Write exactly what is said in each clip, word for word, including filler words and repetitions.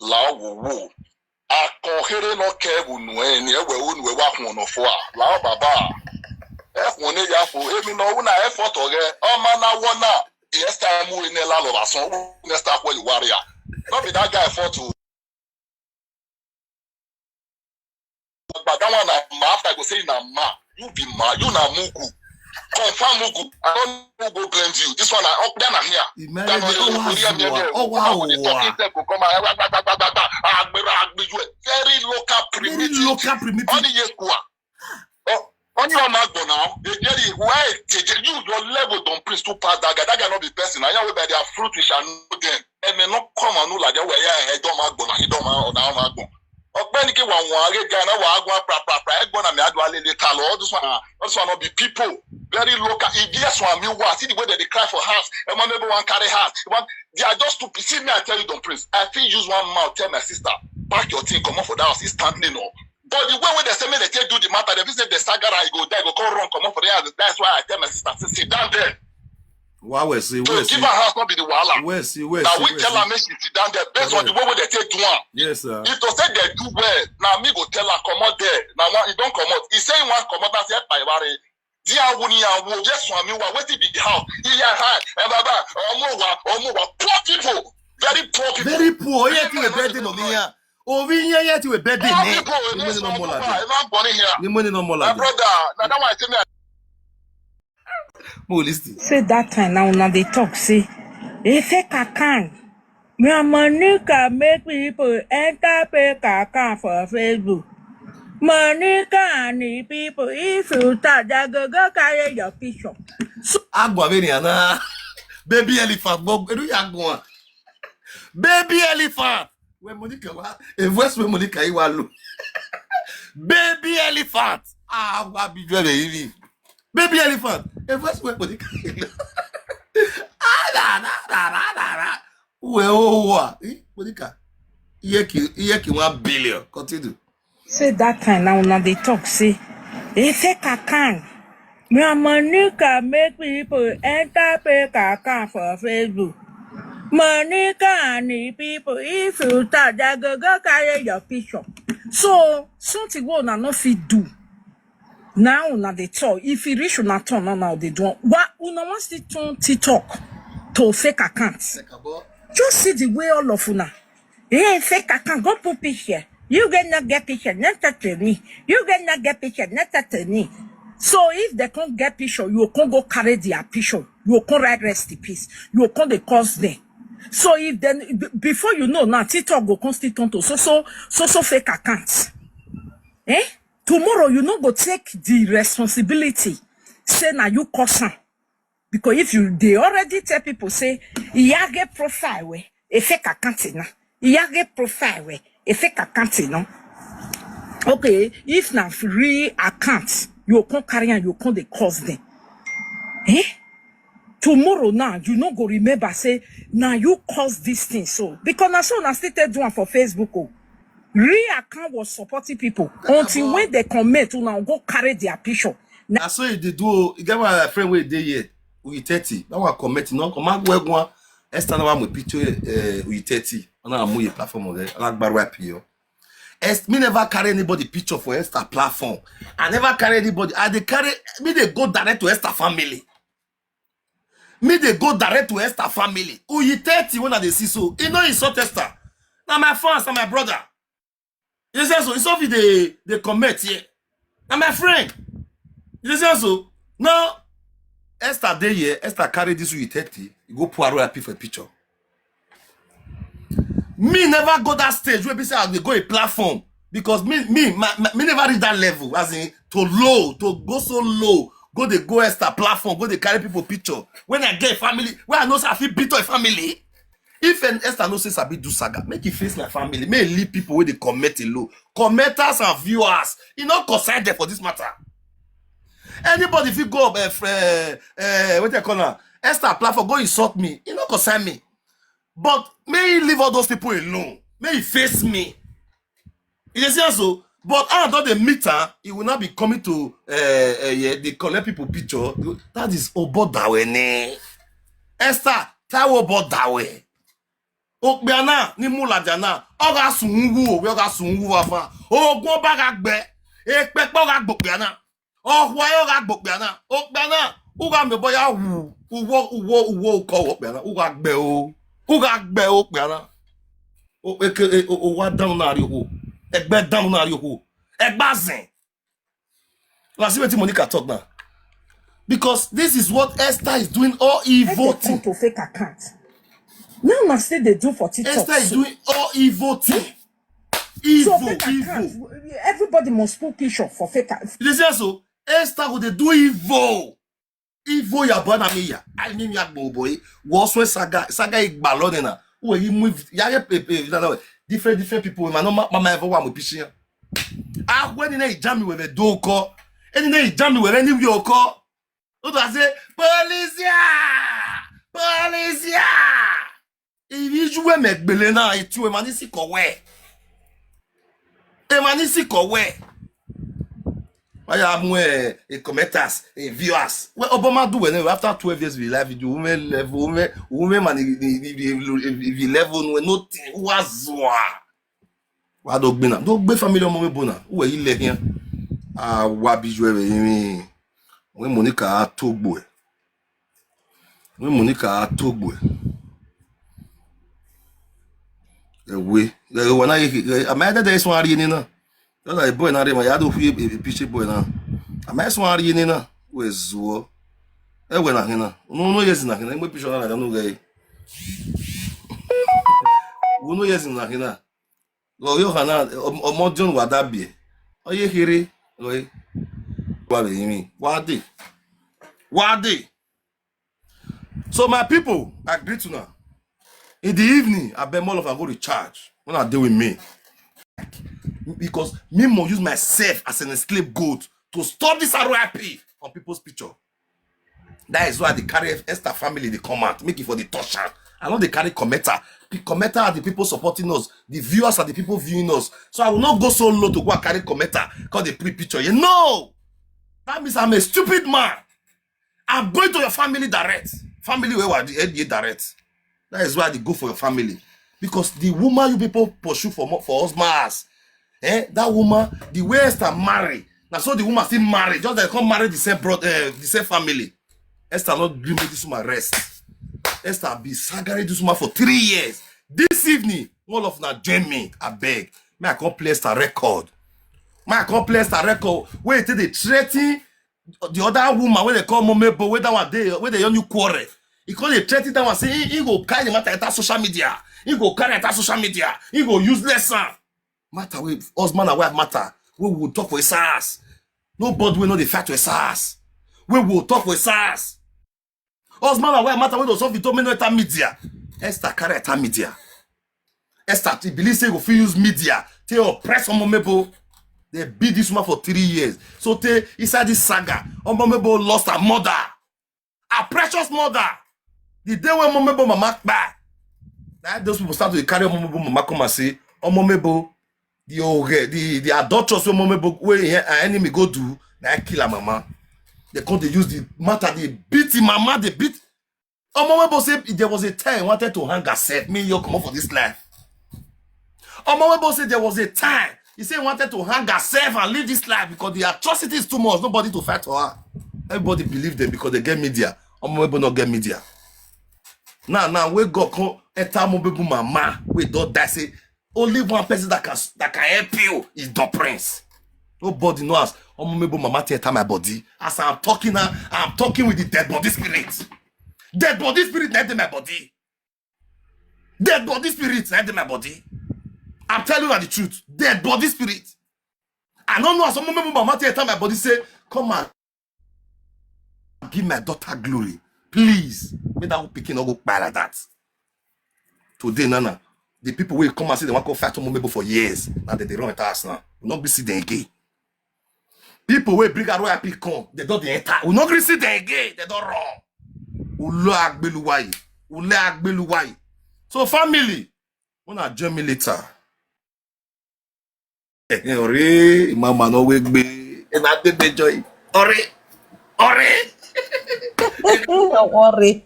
la wo wo. Akɔnhere nɔ kɛ unu ɛ ni ɛwɛ unu ɛ wa hun ɔnɔ fo a. La baba. Ɛ hun ne ya fo. Emi nɔ una ɛ fɔtɔ gɛ. Ɔma na wɔ na. Yes time mu ne la lɔ ba sɔn. Ne start where you worry. No be that guy fɔtɔ. But that one na ma after go say na ma. You be ma. You na mugu. Confirm mugu. I don't know go blame you. This one na up there na here. Imagine. That one you go hear me there. Oh wow. Talking tech go come out. Agbera agbe you. Very local primitive. Very local primitive. Only yes kwa. Oh, only on my go now. They get it. Why? You your level don't please to pass that guy. That guy not be person. I know where they are fruit we shall know them. And may not come and know like that way. Yeah, I don't my go now. He don't my on our go. Ọgbẹni kí wọn wọn aré gan náà wà á gbọn prapra pra ẹgbọn náà mi àjọ alẹ lè ta lọ ọdún sọ ọdún sọ náà be people very local ìdí ẹsùn àmì wà see the way that they cry for house ẹ mọ maybe one carry house ẹ mọ they are just stupid see me I tell you don praise I fit use one mouth tell my sister pack your thing comot for that house instantly no but the way wey dem say make dem take do the matter dem fit say dem sagara e go die e go come run comot for the house that's why I tell my sister say sit down there. Wa we see, we see. To give her house not be the wahala. We see, we see. Now we tell her make she sit down there based on the way wey dem take do am. Yes, sir. If to say dem do well, na me go tell her comot there. Na one, e don comot. E say e wan comot, na say pa ibare. Di awo ni awo, yes, swami wa, wetin be the house? Iya ha, e baba, omo wa, omo wa, poor people, very poor people. Very poor. Oye ti we bed no mi ya. Ovi yen ye ti we bed ni. Poor people, yes, swami wa, e ma gbon ni here. Ni mo ni no mo la. My brother, na that one I say me. Mo listen. Say that time now una dey talk say a fake account. Na Monica make people enter fake account for Facebook. Monica and the people if you touch that go go carry your picture. So Agwa veni ana. Baby elephant. Go do ya go. Baby elephant. When Monica wa, a voice when Monica iwa lo. Baby elephant. Ah, wa bi jwe be ibi. Baby elephant. A voice when Monica iwa lo. Ah, da, da, da, da, da, da. Uwe o wa. Eh, Monica. Iye ki, iye ki one billion. Continue. Say that time now una dey talk say a fake account. Na Monica make people enter fake account for Facebook. Monica and the people if you touch that go go carry your picture. So something wey una no fit do. Now una dey talk. If e reach una turn now now dey do am. Wa una wan still turn TikTok to fake account. Just see the way all of una Hey, fake account, go put picture. You get not get picture, not touch me. You get not get picture, not touch me. So if they can't get picture, you can't go carry their picture. You can't write rest in peace. You can't they cause them. So if then b- before you know now, TikTok go come still turn to so so so so fake accounts. Eh? Tomorrow you no go take the responsibility. Say now you cause am. Because if you they already tell people say Iyage profile we a fake account na. Iyage profile we a fake account no. Okay, if na free account, you come carry am, you come dey cause them. Eh? Tomorrow now, you no go remember say now you cause this thing so because na so na still take do am for Facebook oh. Real account was supporting people until when they comment una go carry their picture. Na so e dey do o. E get one of my friend wey dey here, Uyi thirty. That one comment no come out well one. Esther na wa mo picture eh Uyi thirty. Ona mo ye platform re. Alagbaru I P O. Est me never carry anybody picture for Esther platform. I never carry anybody. I dey carry me dey go direct to Esther family. Me dey go direct to Esther family. Uyi thirty when I dey see so. E no insult Esther. Na my fans, na my brother. You say so, it's something they they comment here. Na my friend. You say so. Now, Esther dey here. Esther carry this with thirty. You go pour around happy for a picture. Me never go that stage where be say I dey go a platform because me me my, my, me never reach that level as in to low to go so low go dey go Esther platform go dey carry people picture when I get family where I know say I fit beat a family. If an Esther no say sabi do saga, make e face my family, make e leave people wey dey comment alone. Commenters and viewers, e no concern them for this matter. Anybody fit go up, uh, uh, what they call am? Esther platform, go insult me. E no concern me. But may he leave all those people alone. May he face me. You dey see am so? But I don dey meet am, he will not be coming to uh, uh, yeah, dey collect people picture. That is Obodawe ne. Esther, Taiwo Obodawe. Okpiana ni mulajana. Oga sungu owe, oga sungu afa. Ogun oba ga gbe. Epepe oga gbokpiana. Ohwa oga gbokpiana. Okpiana. Uga me boya wu. Uwo, uwo, uwo uko okpiana. Uga gbe o. Uga gbe okpiana. O eke o wa down na ri owo. Egbe down na ri owo. Egbazen. Now see wetin Monica talk now. Because this is what Esther is doing all evil thing. To fake account. Now na still dey do for TikTok. Esther is doing all evil thing. Evil, so fake evil. Account, everybody must put picture for fake account. You see so Esther go dey do evil. Evil ya bana mi ya. I mean ya boy. Worse when saga saga igbalone na. Who you move? Ya different different people. Man, no mama ever want to pish. Ah, when in a jam with a do call. And in a jam with any we call. Ó tún wá ṣe policia policia ìríjú ẹ̀mẹ̀gbẹ̀lẹ̀ náà ètò ẹ̀ máa ní sí kọ̀wé ẹ̀ máa ní sí kọ̀wé ẹ̀ wáyà mú ẹ̀ ẹ̀ commenters ẹ̀ viewers wẹ́ ọbọ̀ máa dùn wẹ̀ náà after twelve years we live video women level women women man if you level no thing wá zùn à. Wa do gbe na do gbe family ọmọ mebo na uwe ile hian. A wa bi ju ere yin we Monica atogbo e we Monica atogbo e ewe ewe wa na ye ama ya dede sun ari ni na. Dada e boy na re ma ya do fi e piche boy na ama sun ari ni na we zuo ewe na hina no no yes na hina mo picho na na no ge. Wo no yes na hina. Lo yo hana omo dion wa da bie. Oye here lo e. Wa be mi. Wa de. Wa de. So my people, I greet you now. In the evening, I beg all of I go recharge when I deal with me. Because me more use myself as an scapegoat to stop this R I P on people's picture. That is why they carry Esther family they come out, make it for the torture. I know they carry commenter. The commenter are the people supporting us. The viewers are the people viewing us. So I will not go so low to go and carry commenter because they pre picture. You know, that means I'm a stupid man. I'm going to your family direct. Family where were the N B A direct. That is why they go for your family. Because the woman you people pursue for for us mass. Eh, that woman, the way Esther marry, now so the woman still marry, just they come marry the same brother, uh, the same family. Esther not give me this woman rest. Esther be sagari this woman for three years. This evening, all of now join me, I beg. May I come play Esther record. May I come play Esther record. Wait till they threaten the other woman when they call Momebo, where that one day, where they only quarrel. He call the threaten that one, say he, he go carry the matter at social media. He go carry at social media. He go useless son. Matter with husband and wife matter. We will talk for his ass. Nobody will know the fact with his ass. We will talk for his ass. Husband and wife matter wey dey solve between no enter media. Esther carry enter media. Esther e believe say e go fit use media take oppress Omomebo. They beat this woman for three years. So tey inside this saga, Omomebo lost her mother, her precious mother. The day wey Omomebo mama kpai, na those people start to dey carry Omomebo mama come and say, Omomebo, the oge the the adulterous wey Omomebo wey her enemy go do na kill her mama. They come dey use the matter dey beat him mama dey beat. Omomebo say there was a time he wanted to hang herself me yo comot for this life. Omomebo say there was a time he say he wanted to hang herself and leave this life because the atrocity is too much, nobody to fight for her. Everybody believe them because they get media. Omomebo no get media. Now now wey God come enter Omomebo mama wey don die say only one person that can that can help you is the prince. Nobody know as Omomebo mama take enter my body. As I'm talking now, I'm talking with the dead body spirit. Dead body spirit na dey my body. Dead body spirit na dey my body. I'm telling you the truth. Dead body spirit. I don't know as Omomebo mama take enter my body say, come and give my daughter glory. Please, make that pikin no go kpai like that. Today, Nana, the people wey come and say they wan come fight Omomebo for years, now they dey run enter house now. We no gree see them again. People wey bring Aro Happy come, they don dey enter. We no gree see them again. They don run. Ule agbeluwaye. Ule agbeluwaye. So family, una join me later. Ore, mama no wake me. And I did the joy. Ore, ore. Don't worry.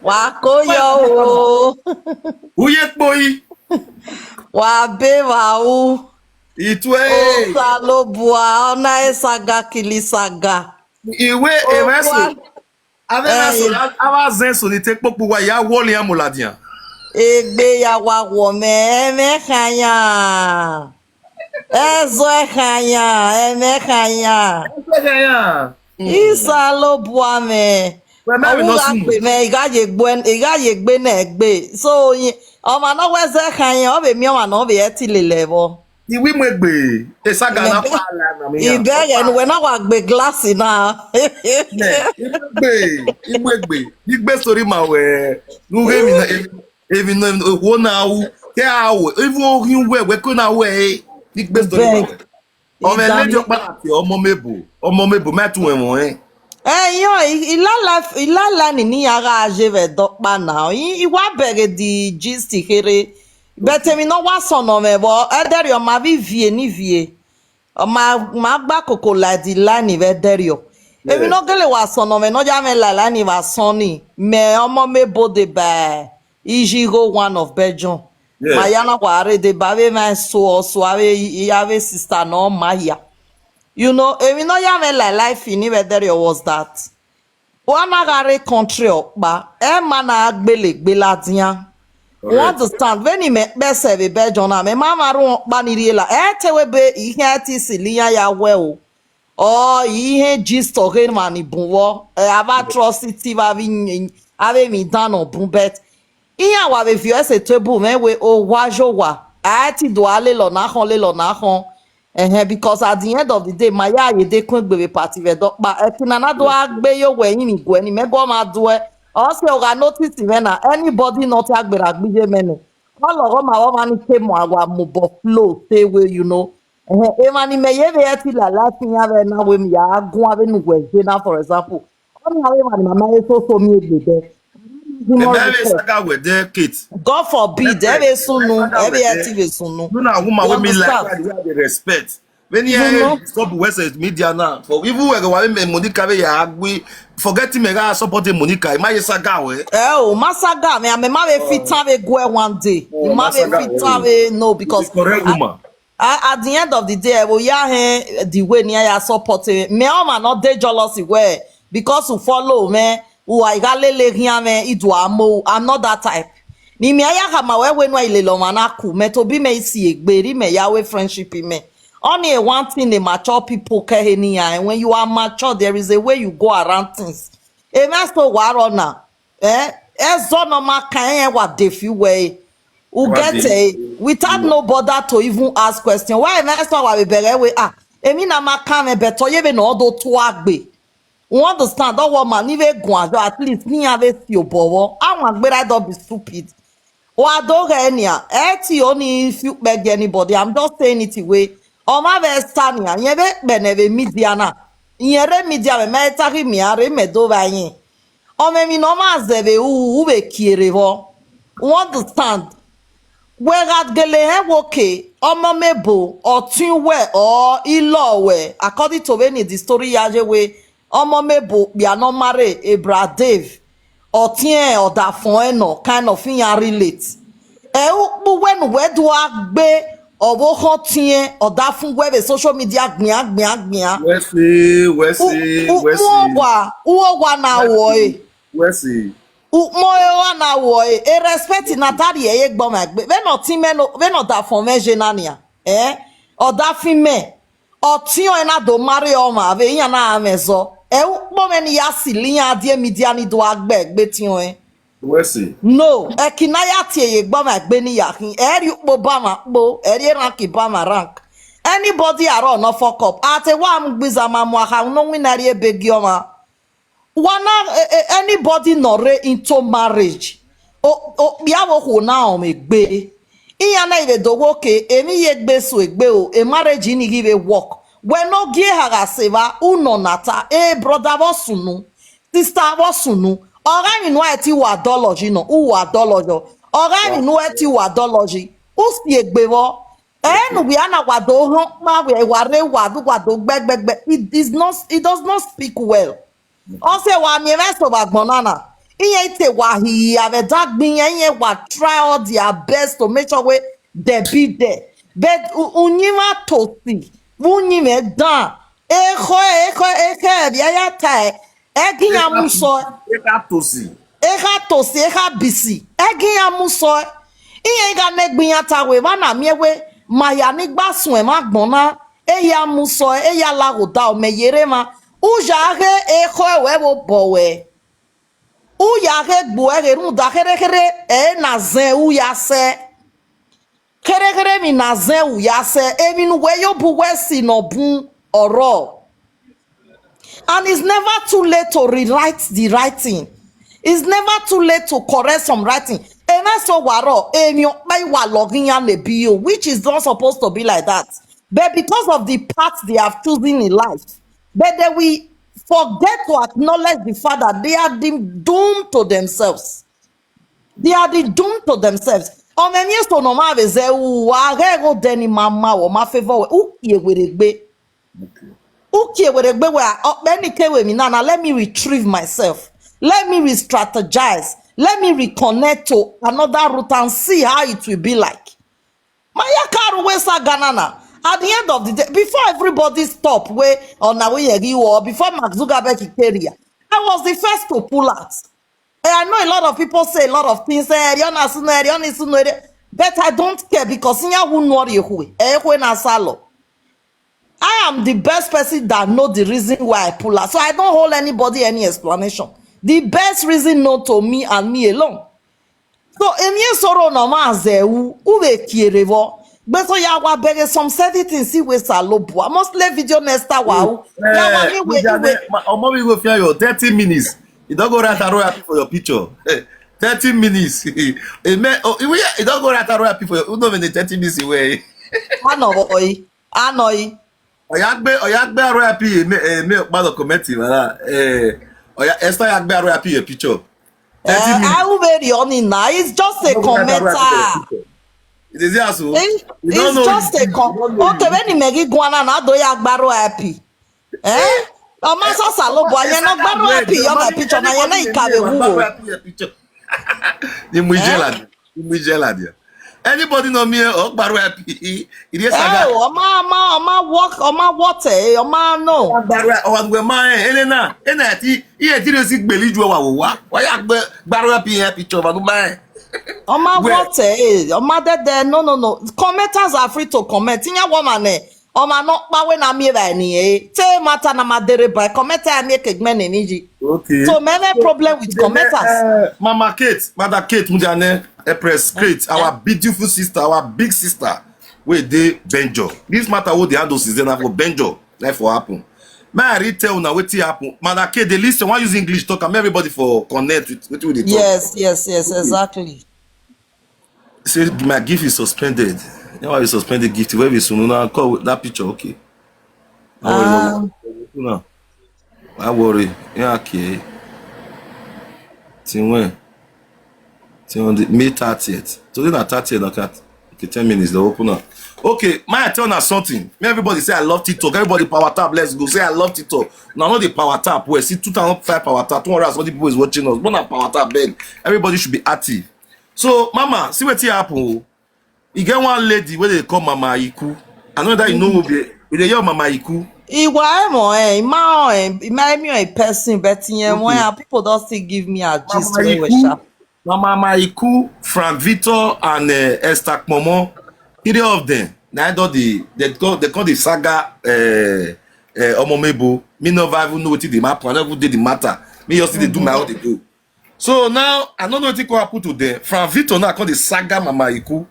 Wa ko yo o. Uye kpoi. Wa be wa u. Itwe. Osalobua, ona esaga kilisaga. Iwe emeso. Avena so Eh. ava zenso ni te popo wa ya wole amoladian. Egbe ya wa wo me, eme khanya. Ezo e khanya, eme khanya. Eya. Isalobua me. We me we no Owu ga sumo. Pe me, iga ye gbe, iga ye gbe na egbe. So yin, oma no we ze khanya, o be mi oma no be eti lele bo. Iwi mwegbe. Esaga na Ibe- pala na mi ya. Ibere nu we na wa gbe glass na. Ne, imwegbe, imwegbe. Igbe story ma we. Nuge mi na evi no wo na u. Ke a wo. Even o hin we we ko na we. Igbe story ma we. Ọmọ Ìdá ẹlẹ́jọ́ mi- pàtàkì ọmọ mẹ́bù, ọmọ mẹ́bù mẹ́tù ẹ̀wọ̀n ẹ̀. Eh, yo, i- ilala, ilala ni ni ara aje ve dokpa na. I, i wa bere di gist here. But emi no wa sono me, but ederi o ma vi vie ni vie. O ma, ma gba koko la di la ni ve ederi o. Emi Yeah. no gele wa sono me, no ja me la la ni va soni. Me omo me bode ba. Ijigo one of Belgium. Yeah. Mayana wa are de ba ve ma so so ave, ave sister no ma ya. You know, emi no ya me la life ni ve ederi o was that. Wa na gare country okpa, e ma na agbele gbe ladian. You Correct. Understand? When he me pese be Belgium na me ma ma run pa ni riela. E te we be ihe ti si liya ya we o. O ihe gist o gen ma ni bun wo. E ava atrocity va vi nyin, ave mi dan o bun bet. Iya wa be vio ese table me we o wa jo wa. A ti do ale lo na hon le lo na hon. Eh, because at the end of the day, my ya ye de kwen gbe party ve do pa. E ti na na do agbe yo we yin mi gwe ni me go ma do e. O se o ga notice me na anybody not agbera gbe me ne. Ko lo go ma wo ma ni ke mo awa mo bo flow te we, you know. Eh, e ma ni me ye ve e ti la la ti ya ve na we mi ya gun ave nu we je na, for example. O ni ave ma ni mama e so so mi egbe de. Ẹ̀mẹ́ rẹ̀ sága wẹ̀ dẹ́ Kate. God forbid, e ve sunu, e ve e ti ve sunu. You know, woman You with me like understand? that, we have the respect. When you You know? Hear stop West Media now, for even we go with me Monica we ya we forgetting me ga support Monica. Ima ye saga we. Eh, o, masaga me, ame ma ve fit have a go one day. Oh, You ma ve masaga, fit eh. have a no, because She's a correct at, woman. at, at the end of the day, we ya he the way near ya support me. Me o ma not dey jealous we because you follow me. Who I ga lele here me, it wa mo. I'm not that type. Ni me aya kama we we no ile lo mana ku me to be me isi egbe ri me ya we friendship me. Only a one thing the mature people ke he ni ya. And when you are mature, there is a way you go around things. E ma so wa ro na. Eh? E zo no ma kan e wa de fi we. U Wa get de. E without no bother to even ask question. Why e ma so wa be bere we ah. Emi na ma kan me beto ye be no do to agbe. You understand? That woman, ni ve gun ajo, at least ni ave si obowo. Awon gbera, don't be stupid. Wa do ge enia. E ti o ni fi pe ge anybody. I'm just saying it away. O ma ve stania. Yen ve pe ne ve media na. Yen re media me me ta ki mi are me do va yen. O me mi no ma ze ve u, u ve kiere vo. You understand? We ga gele he wo ke. Omo mebo, otin we, or ilo we. According to when the story ya je we, omo mebo, we are not married, Ebra Dave. Otin e, or that phone e no, kind of thing ya relate. E u pu when we do agbe, or wo ho tin e, or that phone we social media, gbia, gbia, gbia. Wẹ́sì, wẹ́sì, U, u, wẹ́sì. uo wa, uo wa na wo e. Wẹ́sì. U, mo e wa na wo e. E respect na tari e ye gbo ma gbe. Ve no tin me no, ve no da phone me je na nia. Eh? O da fin me. O tin o e na do marry o ma ve yan na me zo. E u po me ni ya si li yan die media ni do agbe gbe tin o e. Wẹ́sì. No, e ki na ya ti e ye gbo ma gbe ni ya hin. E ri upo ba ma po, e ri rank ba ma rank. Anybody aro no fuck up. Ate wa mu gbiza ma mu aha no win na ri e begi o ma. Wana eh, eh, anybody no re into marriage. O o bia wo ho na o me gbe. Iya na ive do wo ke emi ye gbe so egbe o, e marriage ni give a work. We no gie ha ga seva, u no nata, e brother wo sunu, sister wo sunu. Ora mi no e ti wa dology no, u wa dology. Ora mi no e ti wa dology. U si egbe wo. Enu we ana wado hon ma we ware wadu wado gbegbe. It is not, it does not speak well. Ose wa mi me so ba gbonana. Iye ite wa hi ave dagbin yen, iye wa try all their best to make sure we they be there. But u- unyima tosi, unyime dan. Eho eho ehe bia ya tai. Eginya muso. Eka tosi. Eha tosi, eha bisi. Eginya muso. Iye ga negbin ya ta we wa na mi we ma ya ni gba sun e ma gbona. Eya muso, eya lagoda o me yere ma. Uya he eho e we wo bo we. Uya he gbo e he run da here here e na zen uya se. Here here mi na zen uya se. Emi nu we yo bu we si no bun oro. And it's never too late to rewrite the writing. It's never too late to correct some writing. Eme so waro, emi okpa iwa login ya le bi o, which is not supposed to be like that. But because of the path they have chosen in life, but they will forget to acknowledge the fact that they are de- doomed to themselves. They are the doomed to themselves. On the news to no ma be say, "Ooh, I go deni mama or my favor." Who ye were gbe? Who ye were gbe? Where? Oh, many came with me now. Now let me retrieve myself. Let me re-strategize. Let me reconnect to another route and see how it will be like. Maya Karu Wesa Ganana. At the end of the day, before everybody stop, way on our way, or before Mark Zuckerberg career, I was the first to pull out. And I know a lot of people say a lot of things. Eh, Riona Suno, Riona Suno, but I don't care because Nya who know you who, eh, who na salo. I am the best person that know the reason why I pull out. So I don't hold anybody any explanation. The best reason known to me and me alone. So emi soro no ma ze u u be kierevo. But so ya wa beg some certain things si we sa lo bu. I must play video next hour. Ya wa mi we we. Omo we go fear your thirty minutes. You don't go write a royal for your picture. Thirty minutes. Amen. Oh, you don't go write a royal for your. You don't even thirty minutes away. Anoi. Anoi. Oyagbe, Oyagbe R I P, me, eh, me, Okpado comment, voilà. Eh, Oya, Esther Oyagbe R I P, your picture. Eh, I will be the only now. It's just a commenter. It is here so. It- It's just a com. Okay, when you make it go on and do ya gbaro happy. Eh? Ọmọ sọsà ló bọ ayẹn náà gbárò happy yọ my picture náà yẹn náà ìkàwé wúwo. Ni mo jẹ́ làdí. Ni mo jẹ́ làdí. Anybody know me? Oh, gbárò happy. It is Ẹ o, ọmọ ọmọ ọmọ work ọmọ wọ́tẹ̀ ọmọ náà. Gbárò ọwọ́ àgbẹ̀ máa ẹ̀ ẹ̀ náà ẹ̀ náà ti iye tí o sì gbèlè ju ọwọ́ àwòwá wáyà gbẹ gbárò happy yẹn picture ọba tó máa ẹ̀. Ọmọ wọ́tẹ̀ ọmọ dẹ́dẹ́ no no no, commenters are free to comment. Ìyẹn wọ́n mà nẹ̀ ọmọ náà pàwé náà mi rà nìyẹn. Tẹ́ ẹ máa ta náà máa dèrè báyìí, commenter ẹ̀ mi kẹ̀gbẹ́ nìyí. Okay. So many problem with commenters. Uh, Mama Kate, Mother Kate Mujane, Empress Kate, our beautiful sister, our big sister, wey dey Benjo. This matter wey dey handle since then na for Benjo, like for happen. May I read tell una wetin happen. Mother Kate, dey listen, wan use English talk am, everybody for connect with wetin we dey talk. Yes, yes, yes, exactly. Say my gift is suspended. You know why you suspend the gift? Where we soon now call that picture, okay. Ah. No, I worry. Yeah, okay. Till when? Till on the May thirtieth. Today na thirtieth, okay. Okay, ten minutes, they open up. Okay, may I tell you something? May everybody say I love TikTok. Everybody power tap, let's go. Say I love TikTok. Now not the power tap. We see two thousand five power tap. Two hundred and something people is watching us. But na power tap, beg. Everybody should be active. So, Mama, see wetin happen. O. E get one lady wey dey call Mama Iku. I know that you know who be. We dey hear Mama Iku. Ìwà ẹ̀ mọ̀ ẹ̀ ìmá ẹ̀ ìmá ẹ̀ mi ò ẹ̀ person, but ìyẹn wọ́n yà people don still give me a gist Mama wey we Iku, sharp. Mama Maiku, Frank Victor, and uh, Esther Kpomo. Three of them. Now don the they call they call the saga uh, uh, Omomebo. Me no even know wetin dey happen. I no even dey the matter. Me just dey do my own dey go. So now I no know wetin come happen to them. Frank Victor now come the saga Mama Iku.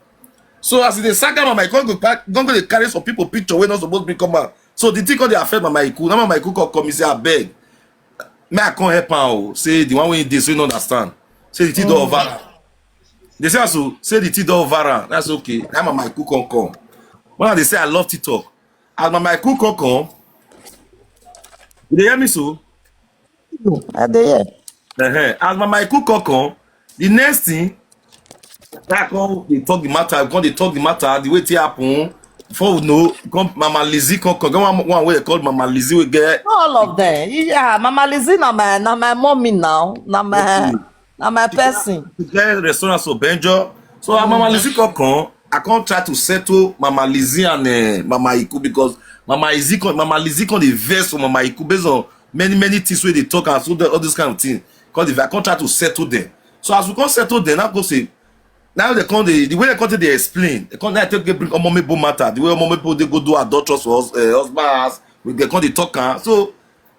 So as the saga Mama Iku go pack, go go dey carry some people picture wey no suppose be come out. So the thing come dey affect Mama Iku. Now Mama Iku come come me say abeg. Me I come help am o. Say the one wey dey so you no understand. Say the thing don over am. They say as o say the thing don over am. That's okay. Now Mama Iku come come. When I dey say I love TikTok. As Mama Iku come come. You dey hear me so? I dey hear. Uh-huh. As Mama Iku come come, the next thing, I come dey talk the matter, I come dey talk the matter, the way it happen. Before we know, come Mama Lizzie, come come get one, one wey dey call Mama Lizzie, we get All of them. Yeah, Mama Lizzie na my na my mommy now. Na my na my person. we get restaurant for Benjo. So uh, Mama Lizzie come come. I come try to settle Mama Lizzie and uh, Mama Iku, because Mama Lizzie come, Mama Lizzie come dey vex for Mama Iku based on many many things wey dey talk and so the, all this kind of thing. Come dey, I come try to settle them. So as we come settle them, now go say now they come dey, the way they come take dey explain, they come now take dey bring Omomebo matter, the way Omomebo dey go do adulterous for hus- uh, husband house, we dey come dey talk am. So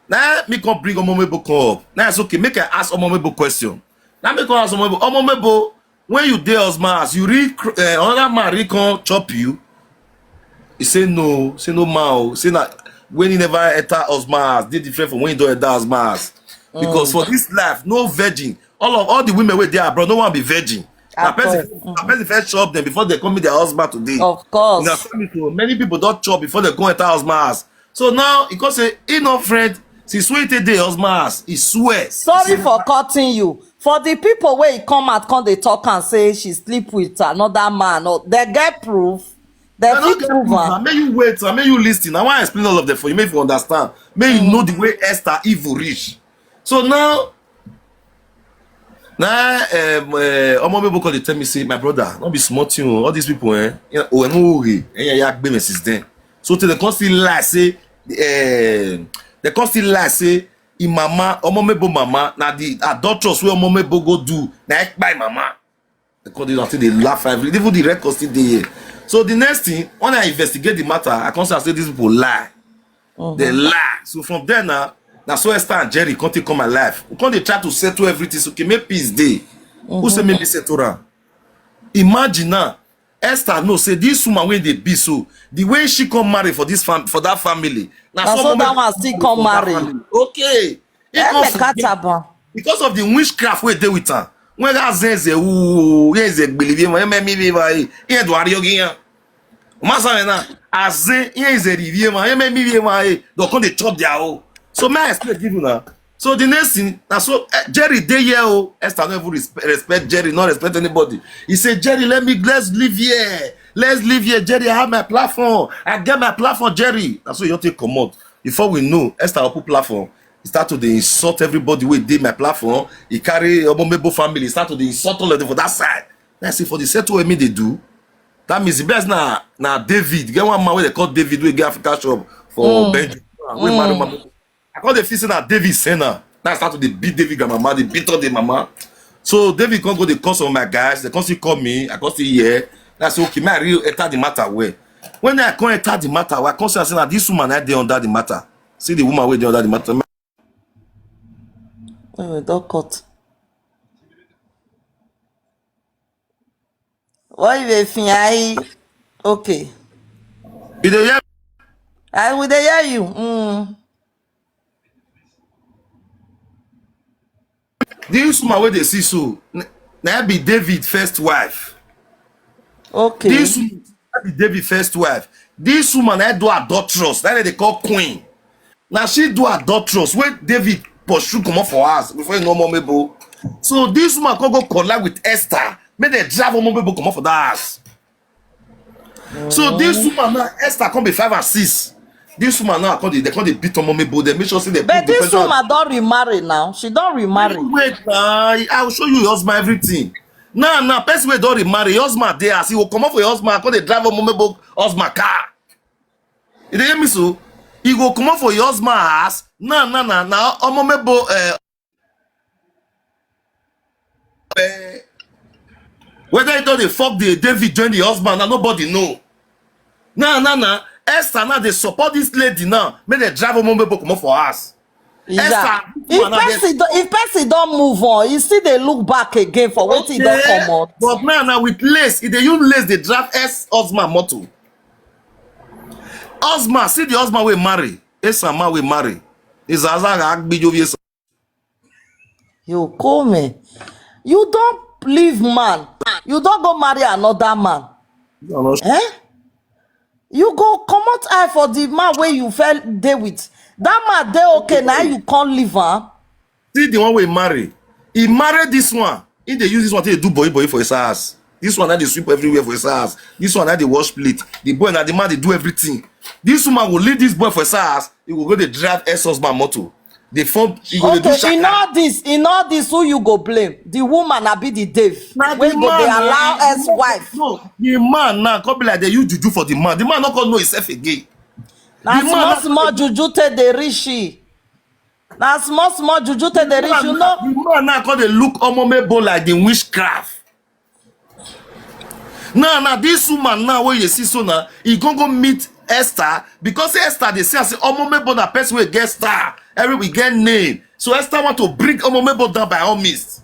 now me come bring Omomebo come up. Now it's okay, make I ask Omomebo question. Now me come ask Omomebo, Omomebo, when you dey husband house, you really cr- uh, another man really come chop you? He say no, say no man o, say na when he never enter husband house dey different from when he don enter husband house. Because for this life, no virgin. All of all the women wey dey abroad, no one be virgin. Na At person, all. na person first chop them before they come meet their husband today. Of course. Una tell me so. Many people don chop before they come enter husband house. So now he come say he no friend since when he take dey husband house. He swear. Sorry for cutting you. For the people wey come out, come dey talk and say she sleep with another man, or they get proof. They I no fit get prove proof. am. Now, make you wait. Now, make you listen. I want to explain all of them for you. Make you understand. Make you know the way Esther evil reach. So now, now, um, uh, Omomebo come dey tell me say, my brother, no be small thing o. All these people, eh? Yeah, oh, no worry. Eh, yeah, yeah, gbeme since then. So till they come still lie say, eh, they come still lie say, in mama, Omomebo mama, na the adulterous way Omomebo go do, na e kpai mama. They come dey, they laugh every, even the record still dey here. So the next thing, when I investigate the matter, I come see say these people lie. They lie. So from there now, na so Esther and Jerry come take come my life. We come dey try to settle everything. So okay, make peace dey. Who say make me settle am? Imagine now, Esther know say this woman wey dey be so, the way she come marry for this fam for that family, na Na so Omomebo that one still come for that marry. Family. Okay. He come forget Emekataba. Because of the witchcraft wey dey with am. When that zenze ooh, here is a believe him, me me me me. Here do ariogi yan. Masa na as zen here is a review man, me me me me. They come dey chop their own. So may I explain give you now. So the next thing, na so eh, Jerry dey here o. Esther no even respect, respect Jerry, no respect anybody. He say, Jerry, let me let's live here. Let's live here. Jerry, I have my platform. I get my platform, Jerry. Na so you take comot. Before we know, Esther open platform. He start to dey insult everybody wey dey my platform. He carry Omomebo family, he start to dey insult all of them for that side. Then I say for the settle wey me dey do, that means the best na na David. Get one man wey they call David wey get Africa shop for Benjamin. Wey marry Omomebo. I come dey feel say na David send am. Now I start to dey beat David grandmama, dey beat all the mama. So David come go dey call some of my guys. They come still call me. I come still hear. That's okay. Me I really enter the matter well. When I come enter the matter, well, I come see say na this woman I dey under the matter. See the woman wey dey under the matter. Oh, don cut. Why you dey fin? I okay. You dey hear? I will dey hear you. Mm. This woman wey dey see so, n- na be David first wife. Okay. This woman na be David first wife. This woman na do adulterous. That they call queen. Now she do adulterous. When David pursue comot for house before he no more mable. So this woman come go collide with Esther. Make they drive Omomebo comot for that house. So this woman now, Esther come be five and six. This woman now come dey, they come dey beat Omomebo. They make sure say they But put the this pressure. Woman don remarry now. She don remarry. Wait, uh, I will show you your husband everything. Now, now, person wey don remarry, your husband dey as he go comot for your husband, come dey drive Omomebo husband car. You dey hear me so? He go comot for your husband house. Now, now, now, now, Omomebo, uh, uh, whether he don dey fuck the David join the husband, now nobody know. Now, now, now, Esther now dey support this lady now. Make they drive Omomebo comot for house. Yeah. Esther, If woman, na dey- person don, if person don move on, he still dey look back again for wetin he don Okay, comot. But now, now with lace, if they use lace, they drive ex husband motor. Husband, see the husband wey marry. Esa man wey marry. Is Azaga Agbijo Yesa. You come, eh? You don leave man. You don go marry another man. Eh? You go comot eye for the man wey you fell dey with. That man dey okay now. You can't leave am. See the one wey marry. He married this one. He dey use this one take do boy boy for his house. This one na dey sweep everywhere for his house. This one na dey wash plate. The boy na the man dey do everything. This woman go leave this boy for his house. He go go dey drive ex-husband motor. The phone, he go dey do Okay, in shaka. All this, in all this, who you go blame? The woman abi the Dave? Na Wey the go dey man na. Allow ex-wife? No, the man now come be like they use juju for the man. The man no come know himself again. Na The man small now small juju take dey reach she. Na small small juju take dey reach you. man, No, the man now come dey look Omomebo like the witchcraft. Now, now this woman now wey you see so now, he go go meet Esther because Esther dey see am say Omomebo na person wey get star, every we get name. So Esther want to bring Omomebo down by all means.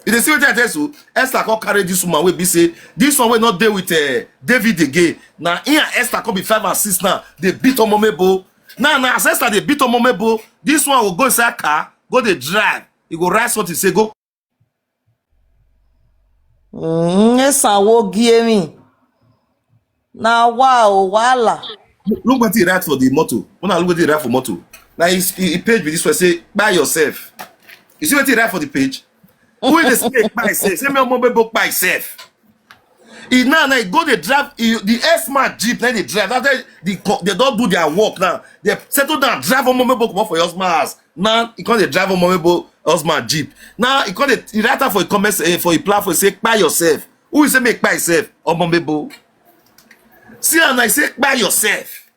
You dey see wetin I tell you? Esther come carry this woman wey be say this one wey no dey with uh, David again. Now here Esther come be five and six now. They beat Omomebo. Now, now as Esther they beat Omomebo, this one will go inside car, go dey drive. He go write something say go mm, esan wo gie mi. Na wa o wala. Look what he write for the motor. When I look what he write for motor. Now he, he, he page with this one say buy yourself. You see what he write for the page? Who is the snake buy self? Say me Omomebo buy self. He now now he go dey drive he, the S man jeep. Then they drive after the co- they don't do their work now. They settle down drive Omomebo comot for your husband house. Now he come dey drive Omomebo husband jeep. Now he come dey he write am for a comment uh, for a platform say buy yourself. Who is say make buy yourself? Omomebo. See am now he say buy yourself.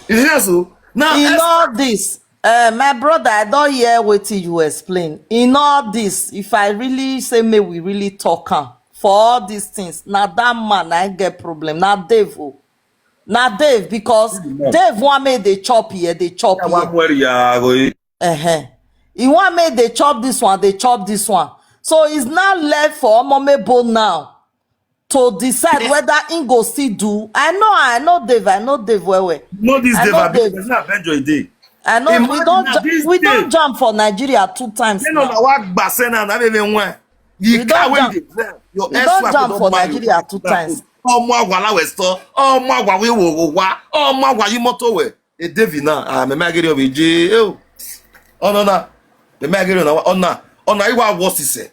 You hear so? Now In Esther all this, uh, my brother, I don't hear what you explain. In all this, if I really say may we really talk am for all these things, now that man I get problem. Now Dave, oh. Now Dave because Dave want me they chop here, they chop here. Where you are going? Uh-huh. He want me they chop this one, they chop this one. So it's not left for Omomebo now to decide whether he go still do. I know, I know Dave, I know Dave well well. No, this I Dave know Abi. Dave. It's not Benjo a day. I know we Imagine don't na ju- this we day. Don't jump for Nigeria two times. You know, Now. Na wa gbase na na baby one. We The car don't wey jump. dey drive. Your We ex don't wife jump don for marry Nigeria you. two times. Ọmọ àgbà la wẹ̀ sọ. Ọmọ àgbà wí wò wò wá. Ọmọ àgbà yìí mọ́tò wẹ̀. E David náà. Ah, mẹ̀mẹ́ agẹ́rẹ́ ọ̀bẹ jẹ́ ẹ́ o. Ọ̀nà náà. Mẹ̀mẹ́ agẹ́rẹ́ ọ̀nà ọ̀nà ọ̀nà ìwà wọ́ sísẹ̀.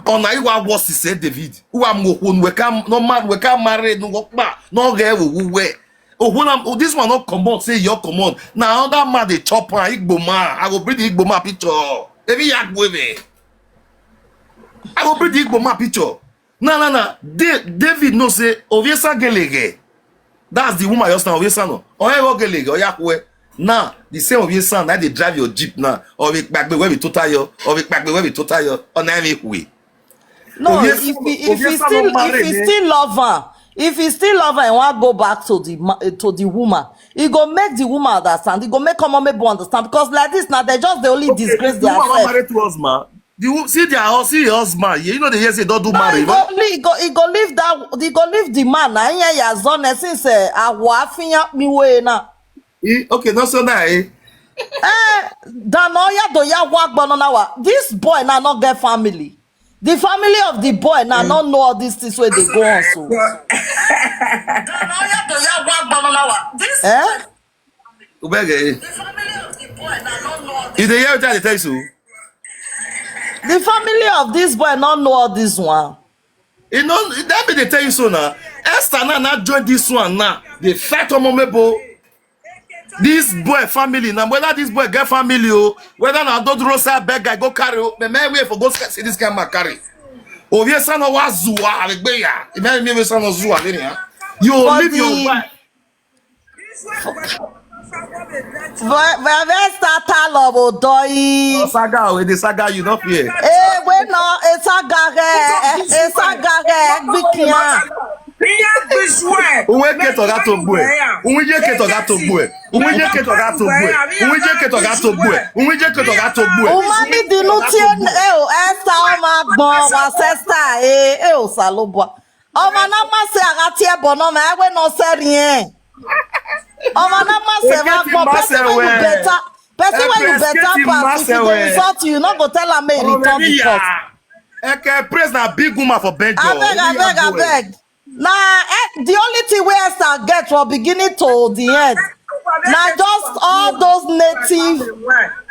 Ọ̀nà ìwà wọ́ sísẹ̀ David. Who am go phone we can no man we can marry no work pa no get who we. Oh, when I'm, oh, this one not comot. Say your comot. Now that man they chop her. Igbo man. I go bring the Igbo man picture. Baby yak baby. I go bring the Igbo man picture. No, no, no. Da- David no say Oviesa gelege. That's the woman your son Oviesa no. Oya go gelege. Oya kwe. Now the same Oviesa now they drive your jeep now. Or we back where we total yo. Or we back where we total yo. Or now we we. No, Oviesa if no- he if he Oviesa still no marry, if he eh? Still love her, if he still love her and want go back to the ma- eh, to the woman, he go make the woman understand. He go make Omomebo understand because like this now they just they only disgrace The woman wan themselves. Marry two husband. The wo- see their hus- see your husband. You know the years they don't do No, marry. he go leave, he go, he go leave that, he go leave the man. Na here ya zone since eh, awa afinya mi we na. Eh, okay, not so now. Eh? Eh, dano ya do ya wa gbono na wa. This boy na not get family. The family of the boy na not know all these things where they go on so. Dano ya do ya wa gbono na wa. This Eh? Ubege. The family of the boy na not know all If they hear what I tell you, The family of this boy not know all this one. you know that be they tell you so now. Esther now not join this one now. They fight on Momebo. This boy family now whether this boy get family oh whether na don't rosa beg guy go carry oh me me wait for go see this guy man carry. Ovie son of Wazua Alegbeya. Imagine me son of Zua. You For leave your the- wife. Vesta talo bo doi. Saga we the saga you not fear. Eh, we no, e saga he, e saga he, bikia. Uwe ke toga to bue. Uwe je ke toga to bue. Uwe je ke toga to bue. Uwe je ke toga to bue. Uwe je ke toga to bue. Uma mi dinu tie e o esta o ma gbon wa sesta e e o salobua. O ma na ma se aga tie bo no ma e we no se rien. O ma na ma se ma gbon person wey you better. Person wey you better pass if you dey insult you, you no go tell am make e return because. Eke praise na big woman for Benjo. Abeg, abeg, abeg. Na eh, the only thing wey Esther get from beginning to the end na just all those native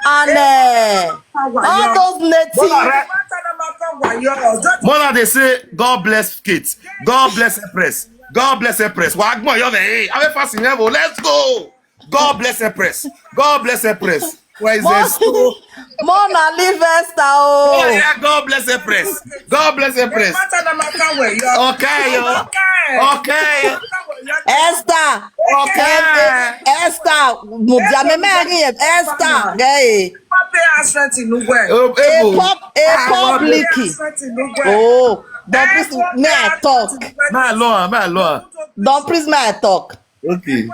And uh, all those native. Mona, they say, "God bless Kate. God bless Empress. God bless Empress." Wa gbọ́n yọ bẹ́ẹ̀. Hey, I'm a fasting level. Let's go. God bless Empress. God bless Empress. Where is this? Mona, leave Esther. Oh, yeah, God bless Empress. God bless Empress. Okay, yo. Okay. Esther. Okay. Esther. Mudia me me agi Esther. Hey. Oh, A pub, a public. Oh, don't please may I talk. My lord, my lord. Don't please may I talk. Okay.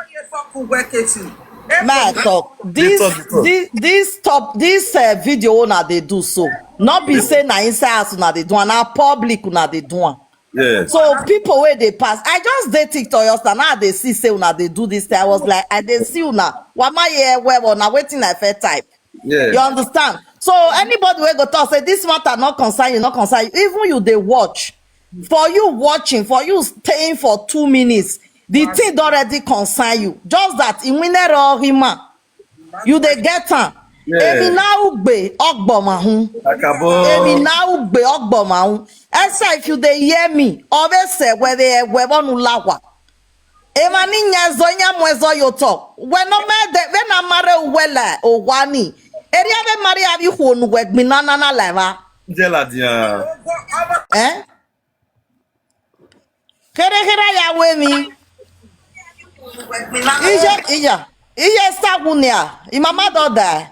May I talk. This this this top this uh, video una dey do so. Not be say na inside house una dey do am, na public una dey do am. Yeah. So people wey dey pass, I just dey TikTok yesterday. Now I dey see say una dey do this thing. I was like, I dey see una. Wama ye well, na wetin I fit type. Yeah. You understand? So anybody wey go talk say this matter not concern you, not concern you. Even you dey watch. For you watching, for you staying for two minutes, the thing don already concern you. Just that in winner or hima, you dey get am. Yeah. Emi na ugbe ogbomahun. Akabo. Emi na ugbe ogbomahun. Esther, if you dey hear me, always say where they where one lawa. Ema ni nyezo nya mwezo yoto. When no me de when na mare uwela owani. Eri abe mare abi honu we gbin na na na leva. Jela dia. Eh? Kere kere ya we mi. Ije ije ije sta gunia. Imama do da.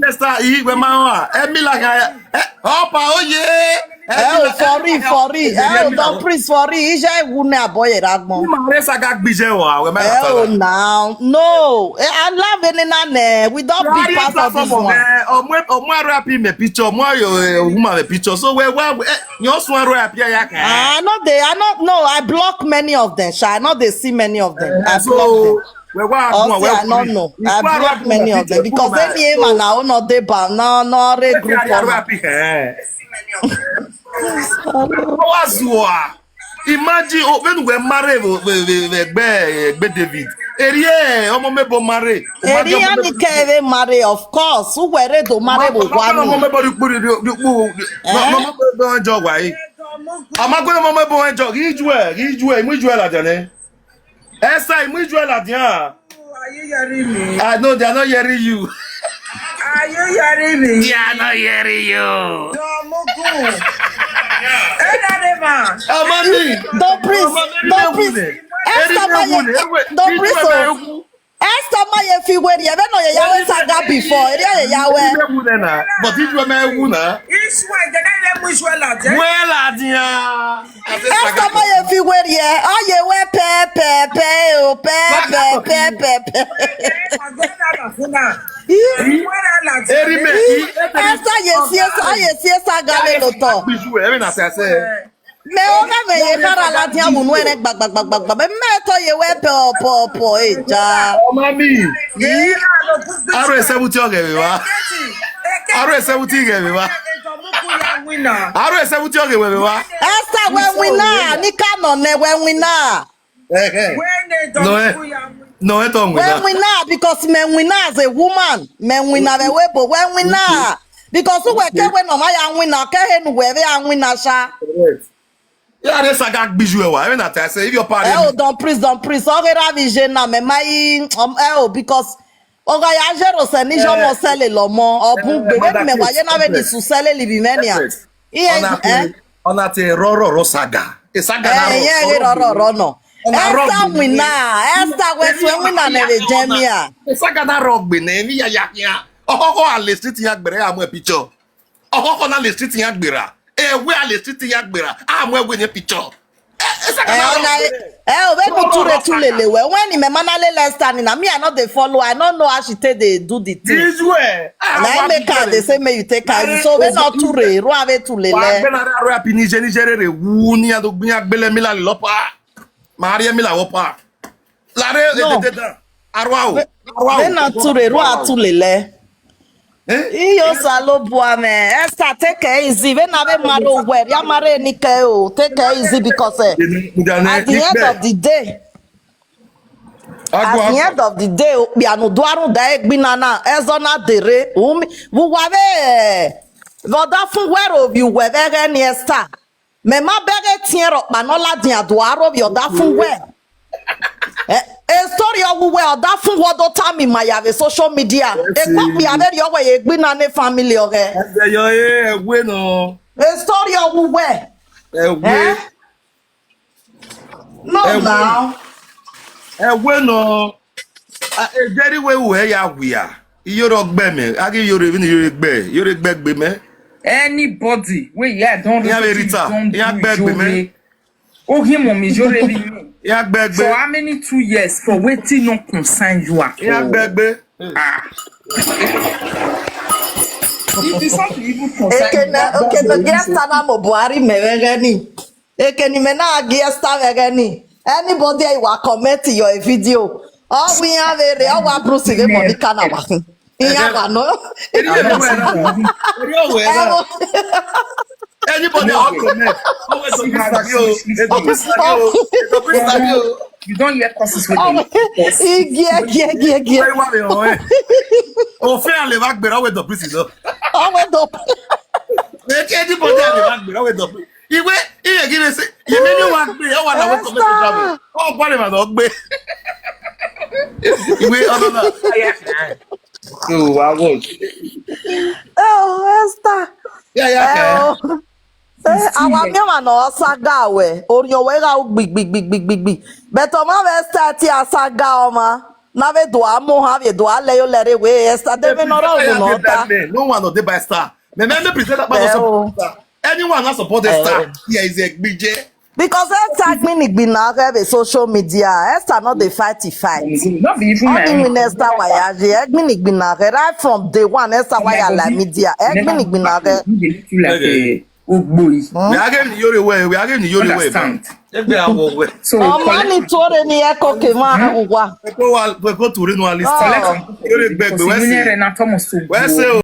Esther, he we ma wa. Emi la ga. Eh, opa oye. Oh, for real, for real. Oh, don't please for real. Ije gunia boy ragbon. Ma re saga gbije wa. We ma. Oh, now no. Eh, I love any name. We don't be part of this one. Omo omo ara pi me picture. Omo yo woman me picture. So we we your swan ro appear ya ka. I know they. I not. No, I block many of them. Sha. I know they see many of them. I block them. We wa Honestly, I don't know. I block many of them because they name and I will not they ban. No, no, they group. Wazua. Imagine, oh, when we marry, we we we we we David. Erie, omo me bo marry. Eri ani kere marry, of course. Who were they to marry with Omo one? me bo di kpuri di di kpu. No no me bo enjoy wa yi. Ama ko omo me bo enjoy. Ijue, ijue, imu ijue la jane. Esther, imu ijue la dia. Are you hearing me? I know they are not hearing you. Are you hearing me? They are not hearing you. Domugu. Enanema. Amani. Don't please, don't please. Esther Maye, don't please. Oh. Esther Maye fi weri ebe no ye yawe saga before. Eri ye yawe. But if you are my wuna. Ishwe, the name Ishwe Lade. Well, adia. Esther Maye fi weri e. Aye we pe pe pe o pe pe pe pe pe. Eri me. Esther ye si Esther ye si Esther gale lo to. Every na say. Me o me me ye kara la dia wunu ene gba gba gba gba gba. Me me to ye we pe o po po e ja. Mami. Aro seventy oge we wa. Aro seventy oge we wa. Aro seventy oge we wa. Esther we wina ni ka no ne we wina. No, eh. No, eh, don't We wina because me wina as a woman. Me wina we we bo we wina. Because we ke we no ma ya wina ke he nu we we ya wina sha. Correct. Yeah, this I got visual. I mean, I say if your party. Eh o, don't please, don't please. Oge ra vije na me mai um eh o because oga ya jero se ni jo mo sele lo mo obun gbe we me wa ye na we ni su sele libi menia. Iye eh. Ona te roro ro saga. E saga na Eh, yeah, yeah, ro ro ro no. Ona Esther rugby. Wina, Esther West we wina ne le jemia. E saga na rugby na emi ya ya ya. Okoko a le street ya gbere amu e picture. Okoko na le street ya gbera. E we a le street ya gbera. Amu e we ne picture. E saga Eh, na ona rugby. Eh, o be no ture ture le we. When ni me mana le Esther ni na me I no dey follow. I no know how she take dey do the thing. This way. Na im make am dey say make you take am easy. So we no ture, ru ave ture Wa le. gbe na ro api ni je ni je re wu ni ado gbin agbele mi la le lopa. Ma ri mi la wopa. La re No. e te da. Arwa o. Arwa o. We no ture, ru ature le. Eh? Iyo salo bua me. Esther take it easy. We na we maro we. Ya mare ni ke o. Take it easy because eh, at the end of the day, At the end of the day, okpia no do aru da egbina na, ezo na dere, umi, wuwa ve, eh, voda fun wero vi uwe vere ni Esther. Me ma bere tien ro pa no la din adu aro vi oda fun we. Eh, e story o wu we oda fun wo do ta mi ma ya ve social media. E ko pi ave ri o we ye gbi na ne family o ge. Eze yo e we no. E story o wu we. E we. Eh? No, now. E we no. A e jeri we we ya we ya. Iyoro gbe me. A gi yoro even yoro gbe. Yoro gbe gbe me. Anybody wey yeah don repeat, Rita, don do ya gbe gbe me. Iyore. Oh, him on me, Iyore be me. Ya gbe gbe. For how many two years? For wetin no concern you at all? Ya gbe gbe. Ah. If it's something even concern you, Ekene, that, that's Ekene, the guest reason. Ana mo Buhari me vere ni. Ekene me na gi Esther vere ni. Anybody I wa comment your video. Oh, we have a re, oh, wa Bruce ve mo ni kana wa. Iya wa no. Eri e we na. Eri o we na. Ewo. Anybody I comment. Oh, we don't be study o. We don't be study o. We don't be study o. You don't hear courses with them. Igi, igi, igi, igi. Why, why, why? O fe ale va gbera we do prison. Oh, we do. Make anybody ale va gbera we do prison. Iwe, iye give me say, you mean you want me? I want to wait for me to travel. Oh, body man, don't be. Iwe, oh, no, no. So, I was. Oh, Esther. Yeah, yeah, yeah. Oh. Eh, awa mi ma no saga we. Orion we ga gbi gbi gbi gbi gbi gbi. But o ma ve Esther ti asaga o ma. Na ve do amo ha ve do ale yo lere we Esther de me no ro no. No one no dey by Esther. Me me me present that person. Anyone not support Esther. Here is a gbije. Because Esther gbini gbina have a social media. Esther not dey fight the fight. Not be even my own. Minister Wayaje, gbini gbina right from day one. Esther waya la media. Gbini gbina. Ogboi. We are getting Iyore way. We are getting Iyore way. Understand? Egbe awo we. So, ọmọ ni tore ni ẹ kọ ke ma wa. Eko wa, eko tore no alista. Iyore gbegbe we se. We se o.